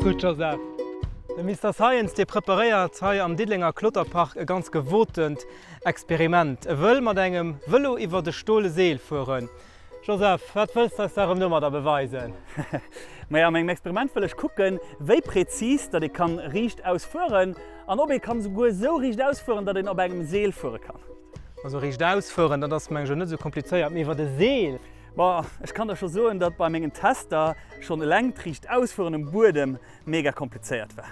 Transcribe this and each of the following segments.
Gutt Joseph. De Mister Science dee preparéiert hei am Diddelenger Kloterpark e ganz gewotent Experiment. E wëll mat engem Vëlo iwwert e stole Seel fueren. Joseph, wat wëlls de eis da erëm domadder beweisen? Maja, a mengem Experiment wëll ech kucken, wéi präzis datt ee kann riichtaus fueren an ob ee kann esouguer esou riichtaus fueren, datt een op engem Seel fuere kann. Also riichtaus fueren, dat ass meng ech net esou komplizéiert, mee iwwert e Seel? Bon, ech kann der scho soen, datt bei mengen Tester schonn eleng d'Riichtausfueren um Buedem mega komplizéiert war.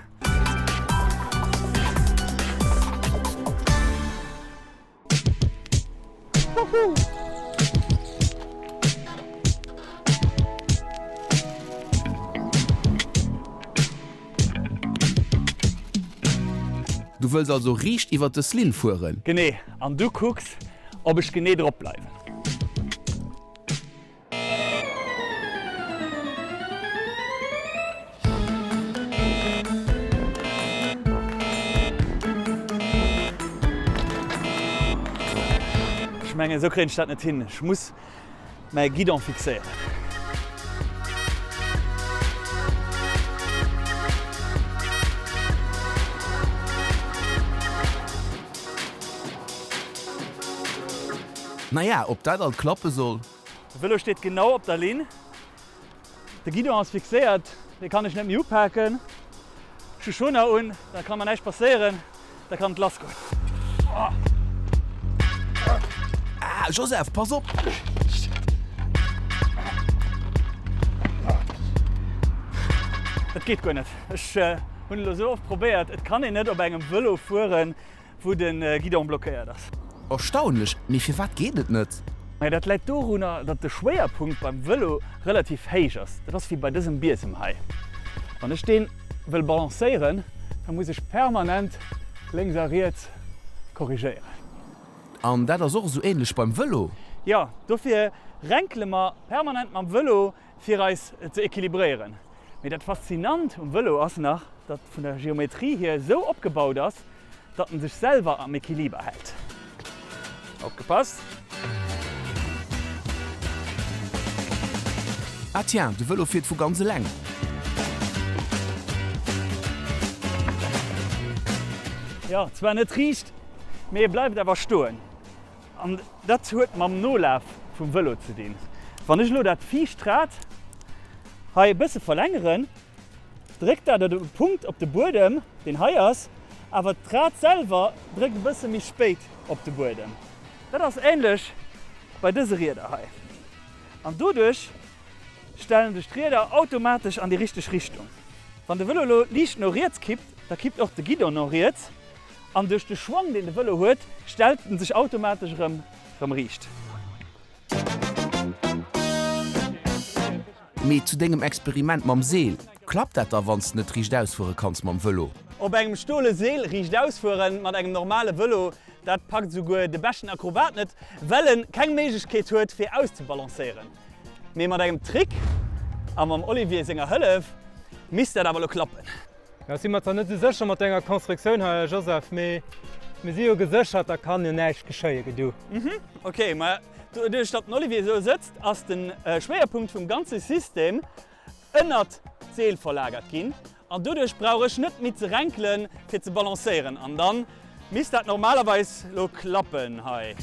Du wëlls also riicht iwwert dës Linn fueren? Genee, an du kucks, ob ech genee drop bleiwen. Ech mengen, esou kréien ech dat net hin. Ech muss mäi Guidon fixéieren. Naja, ob dat alt klappe soll? De Vëlo steet genau op der Linn. De Guidon ass fixéiert, dee kann ech net méi upaken. Ech hu Schoner un, da ka mer näischt passéieren, da kann et lass goen. Ah, Joseph, pass op! Et geet guer net. Ech hunn elo esou oft probéiert, et kann een net op engem Vëlo fueren, Wou de Guidon blockéiert ass. Erstaunlech, mee firwat geet et net? Majo dat läit dorunner, datt de Schwéierpunkt beim Vëlo relativ héich ass. Dat ass wéi bei dësem Biesem hei. Wann ech deen wëll balancéieren, da muss ech permanent lénks a riets korrigéieren. An dat ass och esou ähnlech beim Vëlo? Jo, dofir renkele mer permanent mam Vëlo fir eis ze equilibréieren. Mee dat Faszinant um Vëlo ass nach, datt vun der Geometrie hier esou opgebaut ass, datt en sech selwer am Equiliber hält. Opgepasst! Ah tiens, de Vëlo fiert vu ganz eleng. Jo, zwar net riicht, mee e bleift awer stoen. An dat huet mam Nolaf vum Vëlo ze dinn. Wann ech elo dat viischt Rad hei e bësse verlängeren, dréckt dat e Punkt op de Buedem, deen hei ass, awer d'Rad selwer dréckt e bësse méi spéit op de Buedem. Dat ass änlech bei dëse Rieder hei. An doduerch stellen sech d'Rieder automatesch an déi richteg Richtung. Wann de Vëlo elo liicht no riets kippt, da kippt och de Guidon no riets. An duerch de Schwong deen de Vëlo huet, stellt en sech automatesch erëm rëm riicht. Mee zu dengem Experiment mam Seel, klappt dat da wanns de net riicht ausfuere kanns mam Vëlo? Op engem stole Seel riicht ausfueren mat engem normale Vëlo, dat packt esouguer de beschten Akrobat net, well en keng Méiglechkeet huet fir auszebalancéieren. Mee mat engem Trick a mam Olivier senger Hëllef misst dat awer elo klappen. Ech si mer zwar net esou sécher mat denger Konstruktioun hei, Joseph, mee mir si jo geséchert, da kann jo näischt geschéien, gedu. Mhm, ok, ma doduerch datt den Olivier esou sëtzt, ass de Schwéierpunkt vum ganze System ënnert d'Seel verlagert ginn an doduerch brauch ech net méi ze renkelen fir ze balancéieren an dann misst dat normalerweis lo klappen hei.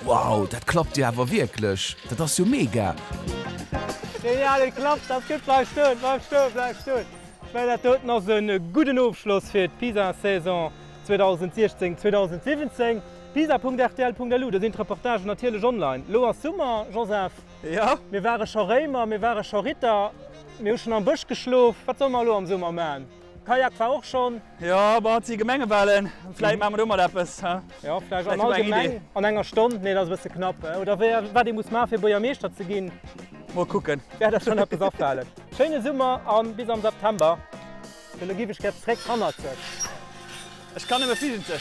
Wow, dat klappt jo awer wierklech! Dat ass jo mega! Genial, et klappt, dat ass gutt, bleif stoen, bleif stoen, bleif stoen! Ech mengen dat doten ass e gudden Ofschloss fir d'Pisa-Saison 2016, 2017. Pisa.rtl.lu, do sinn d'Reportagen natierlech online. Lo ass Summer, Joseph. Jo. Mir ware scho Réimer, mir ware scho Ritter, mir hu schonn am Bësch geschlof. Wat solle mer elo am Summer man? Kajak war och schonn. Jo, bon, et si Gemengewalen, vläit maache mer domat eppes, he? Jo, vläicht an all Gemeng an enger Stonn. Nee, dat ass e bësse knapp, he? Oder wéi, wat ee muss maachen, fir Buergermeeschter ze ginn. Mol kucken. Wäert der schonn eppes afalen. Schéine Summer a bis am September. Elo giff ech gär zréck hannerzeg. Ech kann nëmme figenzeg.